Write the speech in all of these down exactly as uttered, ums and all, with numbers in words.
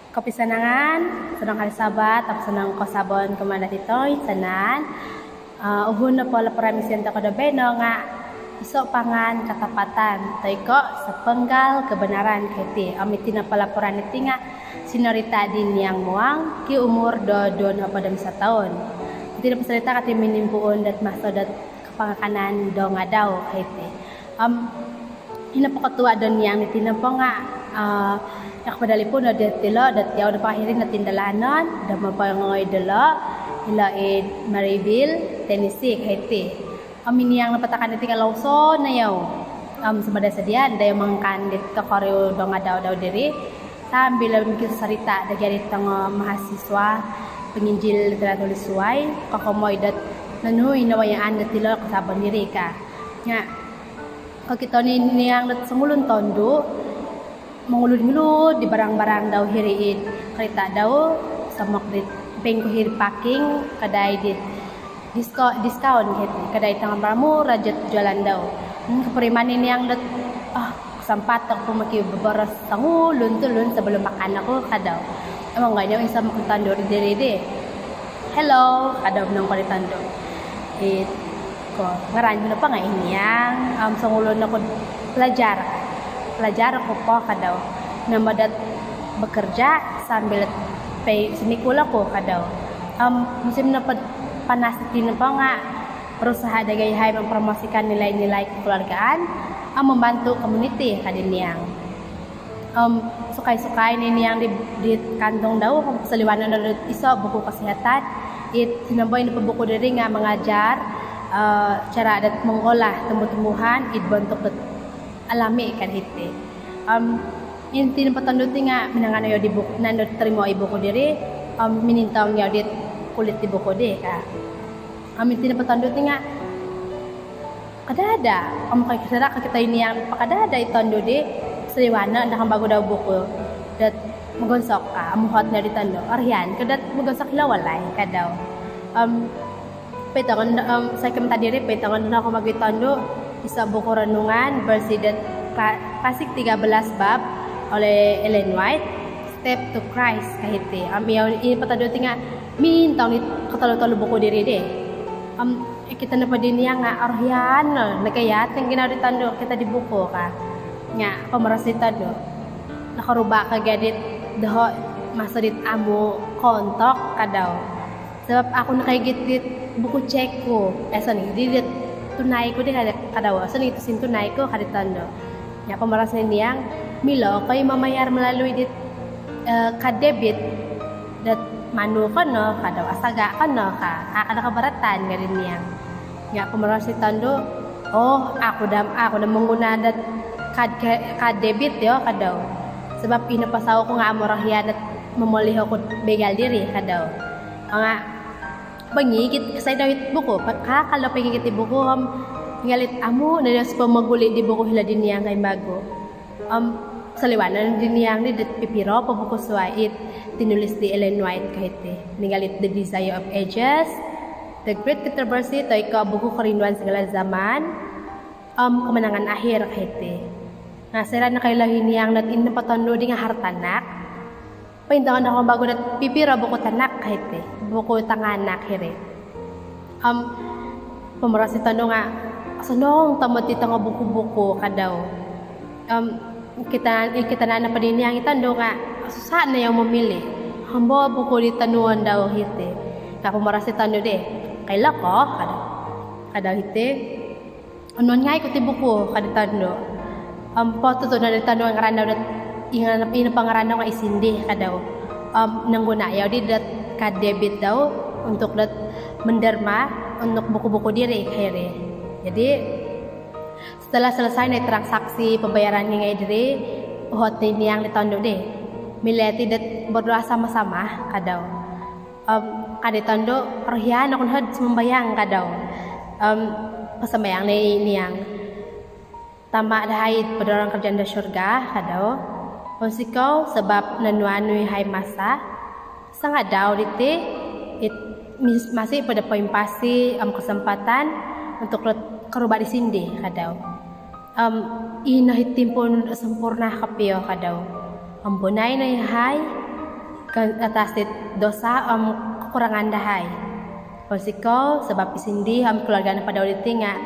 Kopisanangan, sanang hari Sabat, om sanang kosuabon kumaa dati toinsanan. Ah, uhun nopo laporan misian tokou do baino nga iso pangan katapatan, toi ko sepenggal kebenaran ka iti. Om iti nopo laporan diti nga sinorita di Niang Muang, kiumur do duo nohopod om iso toun. Iti nopo sorita ka iti minimpuun dot maso dot kapangakanan do ngadau ka iti. Om ino po kotua do Niang diti nopo nga, ah, nakapadalipun no diolo dot yau nopo hiri notindalanon do mongoi diolo, hilo id Maryville, Tennessee ka iti. Om i Niang nopo takan diti nga louson no yau. Om sumadia-sadia no daa yau mangakan dit kokoriu do ngadau dau diri, sambil mokisorita daa gia dit tongo mahasiswa penginjil literatur di suai, kokomoi dot nunu i nawayaan dot yolo kosuabon diri ka. Nga kokito ni Niang dot songulun tondu mongulud-ngulud di barang-barang dau hiri id karita dau, somok di pingkuhir parking kadai di disko-, diskaun ka iti, kadai tongo murah-murah jot jualan dau. Hmm, kopuriman ni Niang dot, "Ah, kasampat oku po mokiboboros songulun tulun sebelum makan oku," ka dau. Om ongoi no insomok di tondu diri di. "Hello," ka dau monongkol di tondu. It ko, "Ngaran ku nopo nga i Niang, om songulun oku pelajar. Pelajar oku po," ka dau. "Nama dot bekerja sambil pay sumikul oku," ka dau. Om musim nopo panas diti nopo nga berusaha daa gia yahai mempromosikan nilai-nilai kekeluargaan, om membantu komuniti ka di Niang. Om sukai-sukai ni Niang di, di kantung dau, saliwano no dot iso buku kesihatan. It sinamboi nopo buku diri nga mengajar, eh, cara dot mengolah tumbuh-tumbuhan id bentuk dot alami ka hiti. Om iti nopo tondu ti nga minanganu yau di buku, naan dot torimo i buku diri, om minintong yau dit kulit di buku di ka. Om iti nopo tondu ti nga kada-kada, om kai kasara kokito i Niang pakada-kada i tondu di, saliwano no daa kembagu dau buku dot mogonsok ka, om uhot no di tondu, "Orohian ko dot mogonsok hilo walai," ka dau. Om pointangan, om, sai kemantad diri, pointangan no kembagu i tondu iso buku renungan berisi dot kla-, klasik tiga belas bab oleh Ellen White, Step to Christ ka hiti. Om yau, i nopo tondu ti nga mintong di kotolu-tolu buku diri di. Om okito nopo di Niang nga orohian no, nagayat no ginawo di tondu kokito di buku ka. Nga pomoros di tondu, "Nokoruba ko gia dit doho maso dit amu koontok," ka dau. "Sabab au oku nakaigit dit buku cek ku, eh, songino dit tunai ku di," ka dau. "Songino tusin tunai ku," ka di tondu. Nga pomoros ni Niang, "Milo ko i mamayar melalui dit, eh, kad debit dot manu ko no," ka dau, "asaga ko no ka, au ko daa kabaratan," ka di Niang. Nga pomoros di tondu, "Oh, au oku daa, au oku daa mengguno dot kad, kad debit yo," ka dau. "Sabab i nopo sawo ku nga amu orohian dot momoli oku begal diri," ka dau. Nga pongigit kasai dau it buku, pakakal dau pongigit i buku, om ninggal it amu no daa sopomoguli di buku hilo di Niang kembagu. Om saliwano no di Niang di dot pipiro po buku suai it tinulis di Ellen White ka hiti. Ninggal it The Desire of Ages, The Great Controversy, toi ko buku Kerinduan Segala Zaman, om Kemenangan Akhir ka hiti. Nga soira nokoilo i Niang dot ino nopo tondu di nga haro tanak, pointangan no kembagu dot pipiro buku tanak ka hiti, buku tanganak hiri. Om pomoros di tondu nga, "Osonong tomod iti tongo buku-buku," ka dau. Om okito, okito nopo di Niang i tondu nga susah no yau memilih. Hamba buku di tonuon dau hiti. Nga pomoros di tondu di, "Koilo ko?" ka dau. Ka dau hiti, "Onuan ngai ku ti buku," ka di tondu. Om potutunan di tondu ngaran dau dot, i nga-, i nopo ngaran dau nga i Cindy ka dau. Om nangguno yau di dot kad debit dau untuk dot menderma untuk buku-buku diri ka hiri. Jadi setelah selesai no i transaksi pembayaran ngai diri, uhot ni Niang di tondu di, "Milo yati dot berdoa sama-sama," ka dau. Om ka di tondu, "Orohian oku no hod sumambayang," ka dau. Om posambayang no i Niang. "Tama dahai id porongkorohian do surga," ka dau, "pounsikou sabab nonuan nu yahai masa sangadau diti, it mis-, masih po do poimpasi om kesempatan untuk dot koruba di Cindy," ka dau. Om ino it timpu nu sempurna kopio ka dau. Ampunai no yahai, atas dit dosa om kekurangan dahai. Pounsikou sabab isindi om keluarga nopo dau diti nga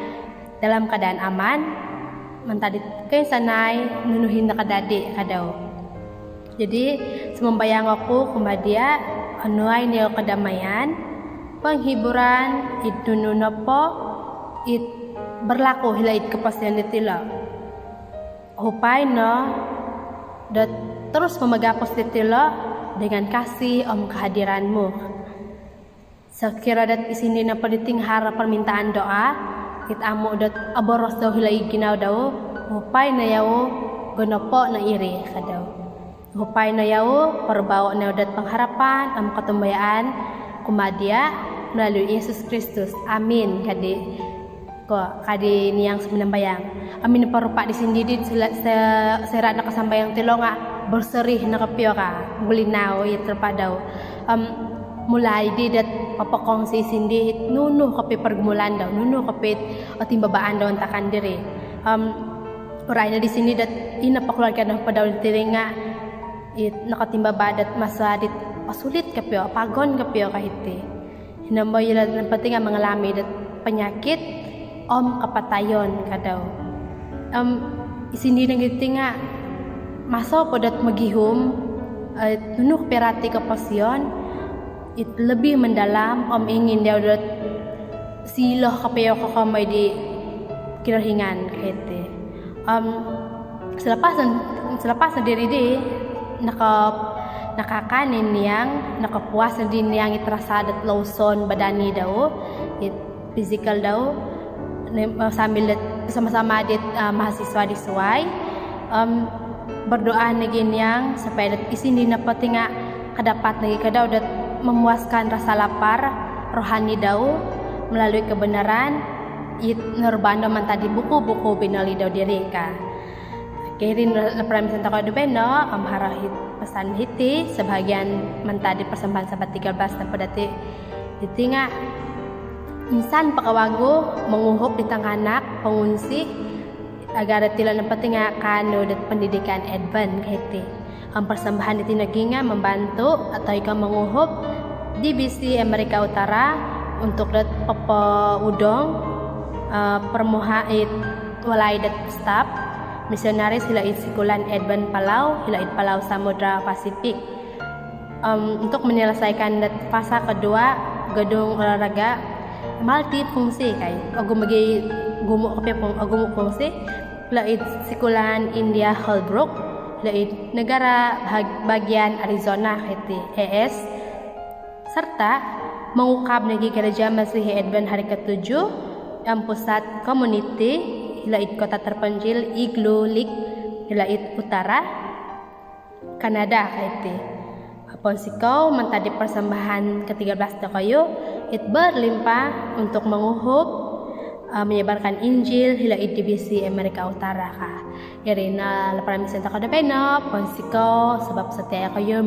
dalam keadaan aman, mantad dit koinsanai nunu i nakajadi ka dau. Jadi, sumambayang oku kumaa dia, onuai no yau kedamaian, penghiburan, id nunu nopo it berlaku hilo id koposion ditilo. Uhupai no dot terus memegapus ditilo dengan kasih om kehadiran-Mu. Sokiro dot isindi nopo diti nga haro permintaan doa, it amu dot oboros dau hilo id ginawo dau, uhupai no yau gonopo no iri ka dau. Uhupai no yau, porubao no yau dot pengharapan om kotumbayaan kumaa dia melalui Yesus Kristus. Amin, ka di ko, ka di Niang suminambayang. Amin, porupa disindi dit sila-, se-, soira nakasambayang tilo nga berseri no kopio ka, gulinau it rupa dau. Om mulai di dot popokongsi isindi it nunu kopio pergumulan dau, nunu kopio it otimbabaan dau antakan diri. Om urai no disindi dot i nopo keluarga nopo dau diri nga it nokotimbaba dot masa dit osulit kopio, apagon kopio ka hiti. Hinombo ilo nopo ti nga mengalami dot penyakit om kapatayon ka dau. Om isindi nogi ti nga maso po dot mogihum, eh, nunu kopio rati koposion, it lebih mendalam om ingin dia dot silo kopio kokomoi di Kinorohingan ka hiti. Om selepas, selepas diri di naka-, nakakan i Niang, nakapuas di Niang it rasa dot louson badani dau, it fizikal dau, ni-, sambil dot bersama-sama dit, ah, mahasiswa di suai. Om berdoa nogi Niang supaya dot isindi nopo ti nga kadapat nogi ka dau dot memuaskan rasa lapar rohani dau melalui kebenaran it norubaan dau mantad di buku-buku binoli dau diri ka. Okey, iri no laporan misi tokou do baino, om haro it pesan hiti, sebahagian mantad di persembahan Sabat tiga belas nopo dati. Iti nga, insan po kawagu monguhup di tangaanak pengungsi, agar dot ilo nopo ti nga kaanu dot pendidikan Advent ka hiti. Om persembahan diti nogi nga membantu atau ika monguhup Divisi Amerika Utara untuk dot popoudong, eh, permuha-, it walai dot staf misionaris hilo id Sikulan Advent Palau, hilo id Palau Samudra Pasifik. Om untuk menyelesaikan dot fasa kedua gedung olahraga multifungsi ka, ogumu gia, ogumu kopio fung-, ogumu fungsi, hilo id Sikulan India Holbrook, hilo id negara bahag-, bahagian Arizona ka hiti, A S, serta mengukab nogi Gereja Masihi Advent Hari Ketujuh om pusat komuniti hilo id kota terpencil Igloolik, hilo id utara Kanada ka hiti. Pounsikou mantad di persembahan ketiga belas tokou, it berlimpah untuk menguhup, eh, menyebarkan Injil hilo id Divisi Amerika Utara ka. Iri no laporan misi tokou do baino, pounsikou sabab setia koyu